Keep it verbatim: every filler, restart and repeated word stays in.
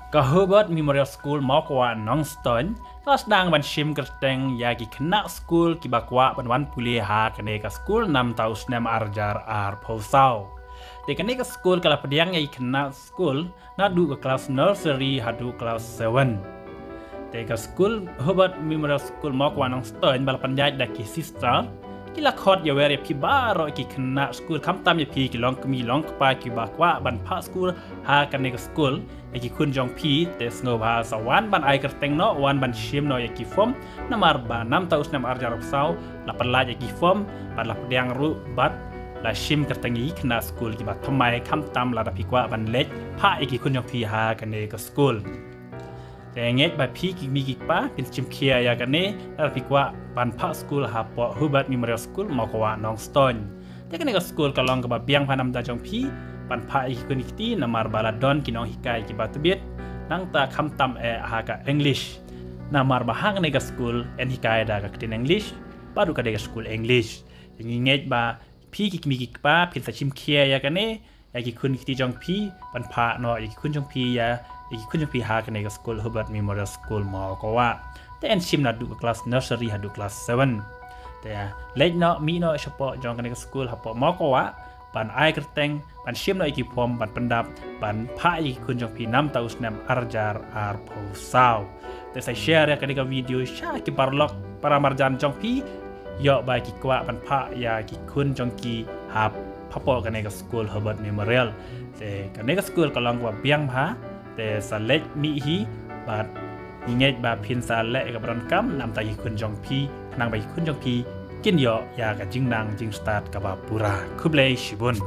Ka Hobart Memorial School Mawkwah Nongstoiñ ka la sdang ban shim kyrteng ïa ki khynnah skul kiba kwah ban wan pule ha kane ka skul namar u snem arhajar arphew saw. Te kane ka skul ka la pdiang ïa ki khynnah skul naduh ka klas nursery haduh klas seven. Te ka skul Hobart Memorial School Mawkwah Nongstoiñ ba la pynïaid da ki sister ki la khot ïawer ïa phi baroh ki khynnah skul, khamtam ïa phi ki longkmie longkpa kiba kwah ban phah skul ha kane ka skul, ïa ki khun jong phi te sngewbha sa wan ban ai kyrteng noh, wan ban shim noh ïa ki form, namar ba namar u snem arhajar arphew saw la pynlait ïa ki form bad la pdiang ruh bad la shim kyrteng ïa ki khynnah skul kiba thymmai, khamtam lada phi kwah ban leit phah ïa ki khun jong phi ha kane ka skul. Te ngeit ba phi ki kmie ki kpa phin shim khia ïa kane lada phi kwah ban phah skul hapoh Hobart Memorial School Mawkwah Nongstoiñ. Te kane ka skul ka long kaba biang bha namar jong phi ban phah ïa ki khun ki kti, namar ba la don ki nonghikai kiba tbit, nangta khamtam eh ha ka English. Namar ba ha kane ka skul yn hikai da ka ktien English bad ruh ka dei ka skul English. Te ngi ngeit ba phi ki kmie ki kpa phin sa shim khia ïa kane, ïa ki khun ki kti jong phi, ban phah noh ïa ki khun jong phi ïa, ïa ki khun jong phi ha kane ka skul Hobart Memorial School Mawkwah. Te yn shim naduh ka klas nursery haduh klas seven. Te leit noh, mih noh shapoh jong kane ka skul hapoh Mawkwah ban ai kyrteng, ban shim noh ïa ki form, ban pyndap, ban phah ïa ki khun jong phi namar u snem arhajar arphew saw. Te sa share ïa kane ka video sha ki paralok para marjan jong phi, ïoh ba ki kwah ban phah ïa ki khun jong ki ha, hapoh kane ka skul Hobart Memorial. Te kane ka skul ka long kaba biang bha, te sa leit mih hi bad ngi ngeit ba phin sa leh ïa kaba donkam namar ki khun jong phi, khnang ba ki khun jong phi kin ïoh ïa ka jingnang jingstad kaba pura. Khublei shibun.